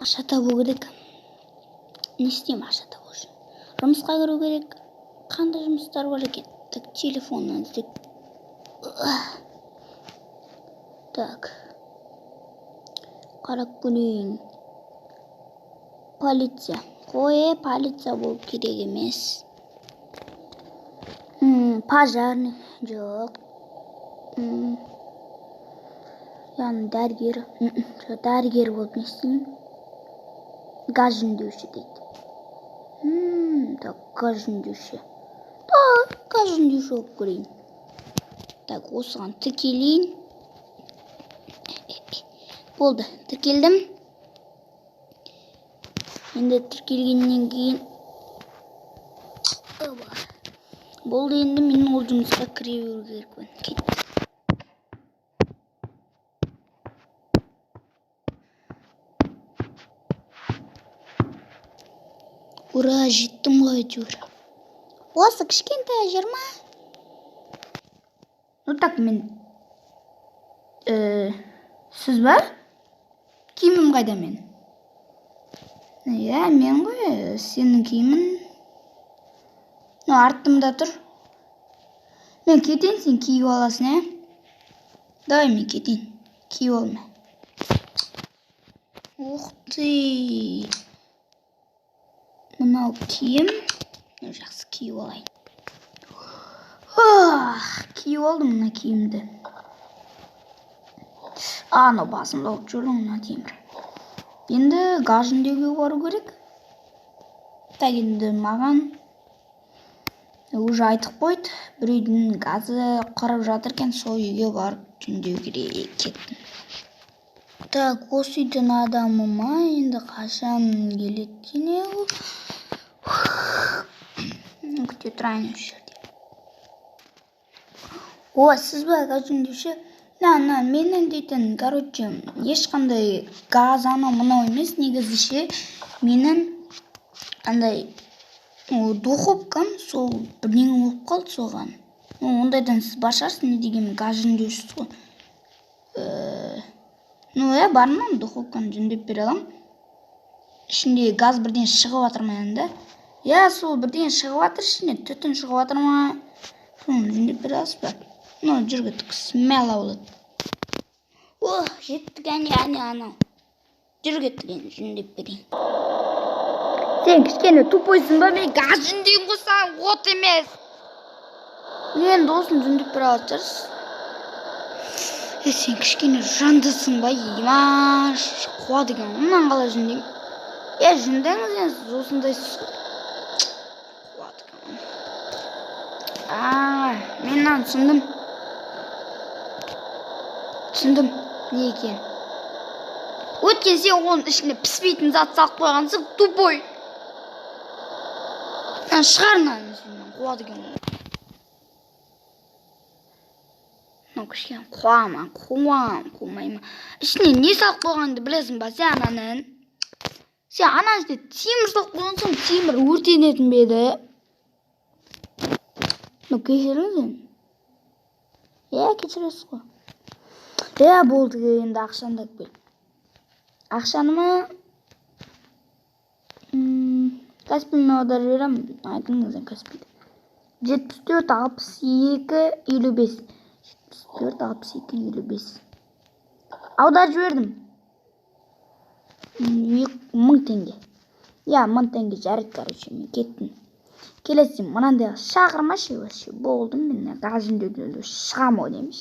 Ақша табу керек. Не істеймін ақша табу үшін? Жұмысқа кіру керек. Қандай жұмыстар бар екен? Так, телефоннан іздеп. Так, қарап көрейін. Полиция қой, полиция болу керек емес. Пожарный жоқ. Яғни дәрігер. Жоқ, дәрігер болып не істеймін? Газ жөндеуші дейді. Так, газ жөндеуші, так, газ жөндеуші болып көрейін. Так, осыған тіркелейін. Болды, тіркелдім. Енді тіркелгеннен кейін оба. Болды, енді мен ол жұмысқа кіре беру керекпін. Кеттік. Ура, жеттім ғой әйтеуір. Осы кішкентай жер ма? Ну так, мен сіз ба? Киімім қайда мен? Иә, мен ғой, сенің киімің. Ну, артымда тұр. Мен кетейін, сен киіп аласың, иә? Давай, мен кетейін. Киіп алма. Ух ты. Мынау киім. Ну, жақсы, киіп алайын. Ах, киіп алдым мына киімді. Анау басымды ауырып жүр мына темір. Енді газ жөндеуге бару керек. Так, енді маған уже айтып қойды, бір үйдің газы құрып жатыр екен, сол үйге барып жөндеу керек. Кеттім. Так, осы үйдің адамы ма? Енді қашан келеді екен ол? Күте тұрайын осы жерде. О, сіз ба газ жөндеуші? На, менің дейтін, короче, ешқандай газ анау мынау емес, негізі ше, менің андай духовкам сол бірдеңе болып қалды соған. Ну, ондайдан сіз бар шығарсыз, не дегенмен газ жөндеушісіз ғой. Ну, иә, бармын, духовканы жөндеп бере аламын. Ішінде газ бірдеңе шығып жатыр ма енді? Иә, сол бірдеңе шығып жатыр ішінен, түтін шығып жатыр ма? Соны жөндеп бере аласыз ба? Ну, жүр, кеттік, смело болады. О, жеттік, әне, әне, анау. Жүр, кеттік, енді жөндеп берейін. Сен кішкене тупойсың ба? Мен газ жөндеймін ғой саған, от емес. Енді осыны жөндеп бере алатын шығарсыз. Е, сен кішкене жандысың ба? Имаш, қуады екен. Мынаны қалай жөндеймін? Е, жөндеңіз енді, сіз осындайсыз ғой. Қуады екен. А, мен мынаны түсіндім. Түсіндім не екенін. Өткен сен оның ішіне піспейтін зат салып қойғансың, тупой. Мынаны шығар, мынаны қуады екен ғой. Мынау кішкене қуа ма, қуа, қумай ма? Ішіне не салып қойғаныңды білесің ба сен ананың? Сен ананың ішіне темір салып қойғансың, темір өртенетін бе еді? Ну, кешіріңіз енді. Иә, кешіресіз ғой. Иә, болды, енді ақшаны да кел. Ақшаны ма? Каспиймен аударып жіберемін. Айтыңыз енді Каспийді. 74, 62, 55. 74, 62, 55. Аударып жібердім. 1000 теңге. Иә, 1000 теңге жарайды, короче, мен кеттім. Келесі мынандайға шақырмашы вообще. Болдым, мен газ жөндеуден шығамын ғой деймін.